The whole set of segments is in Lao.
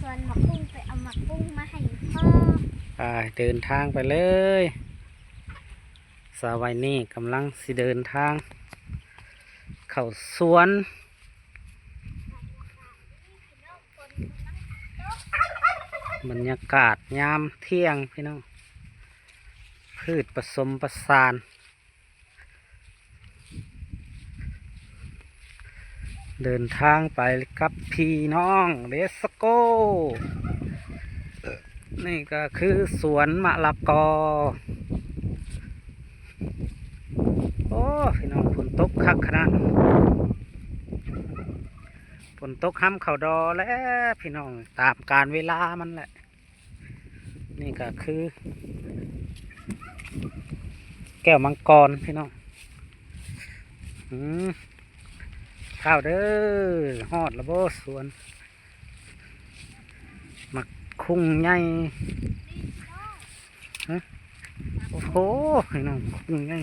ສວນໝາກຫຸ່ງ ໄປເອົາໝາກຫຸ່ງມາໃຫ້ພໍ່. ໄປ ເດີນທາງໄປເລີຍ. ສາວໄວນີ້ກຳລັງຊິເດີນທາງເຂົ້າສວນ. ບັນຍາກາດຍາມທ່ຽງພີ່ນ້ອງ, ພືດປະສົມປະສານ. ເດີນທາງໄປກັບພີ່ນ້ອງ. Let's go. ນີ້ກໍຄືສວນມະລະກອ. ໂອ້ ພີ່ນ້ອງ, ຝົນຕົກຄັກຂະໜາດ, ຝົນຕົກຫ້ຳເຂົ້າດໍແລ້ວພີ່ນ້ອງ, ຕາມການເວລາມັນແຫຼະ. ນີ້ກໍຄືແກ້ວມັງກອນພີ່ນ້ອງ. ອືມ ເຂົ້າເດີ. ຮອດແລ້ວບໍ່ສວນ? ໝາກຫຸ່ງໃຫຍ່. ຮະ? ໂອ້ໂຫ ພີ່ນ້ອງ, ໝາກຫຸ່ງໃຫຍ່.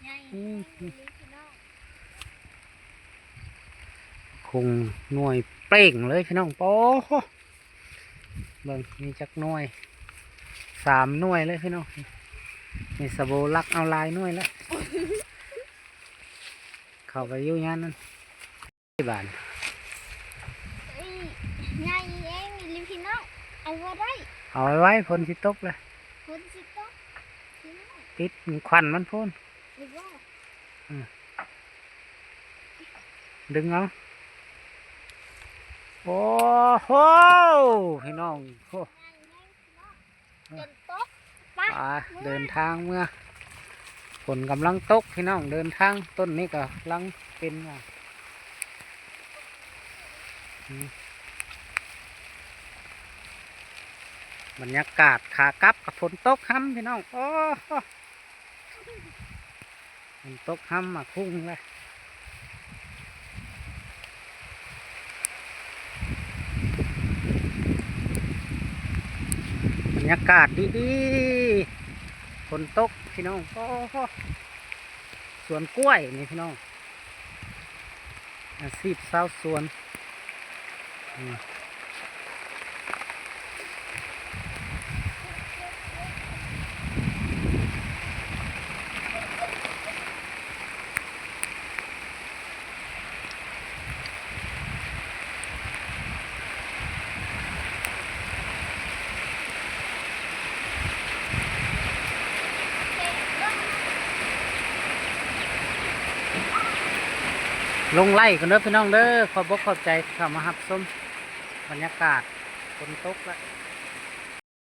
ໃຫຍ່ ອືມ ອີ່ຫຼີພີ່ນ້ອງ. ໝາກຫຸ່ງໜ່ວຍເປ່ງເລີຍພີ່ນ້ອງ. ໂອ້ໂຫ ເບິ່ງ ມີຈັກໜ່ວຍ? ສາມໜ່ວຍເລີຍພີ່ນ້ອງ. ມີສະໂບລັກເອົາຫຼາຍໜ່ວຍແລ້ວ. ເຂົ້າໄປຢູ່ຍາມນັ້ນບາດ. ເອີຍ ໃຫຍ່ແຮງອີ່ຫຼີພີ່ນ້ອງ, ເອົາບໍ່ໄດ້. ເອົາໄວ້ໆ ຝົນຊິຕົກແລ້ວ. ຝົນຊິຕົກພີ່ນ້ອງ. ຕິດຂວັນມັນພຸ້ນ. ດຶງເອົາ. ໂອ້ໂຫ ພີ່ນ້ອງ, ໂອ້ ໄປເດີນທາງເມືອ. ຝົນກຳລັງຕົກພີ່ນ້ອງ, ເດີນທາງ. ຕົ້ນນີ້ກຳລັງເປັນ ອືມ ບັນຍາກາດຂາກັບກໍຝົນຕົກຫ້ຳພີ່ນ້ອງ. ໂອ້ ຝົນຕົກຫ້ຳໝາກຫຸ່ງເລີຍ. ບັນຍາກາດດີໆ, ຝົນຕົກພີ່ນ້ອງ. ໂອ້ໂຫ ສວນກ້ວຍນີ້ພີ່ນ້ອງ. ອາຊີບຊາວສວນ. ອືມ ລົງໄລກ່ອນເດີພີ່ນ້ອງເດີ. ຂອບອົກຂອບໃຈທີ່ເຂົ້າມາຮັບຊົມບັນຍາກາດຝົນຕົກລະ.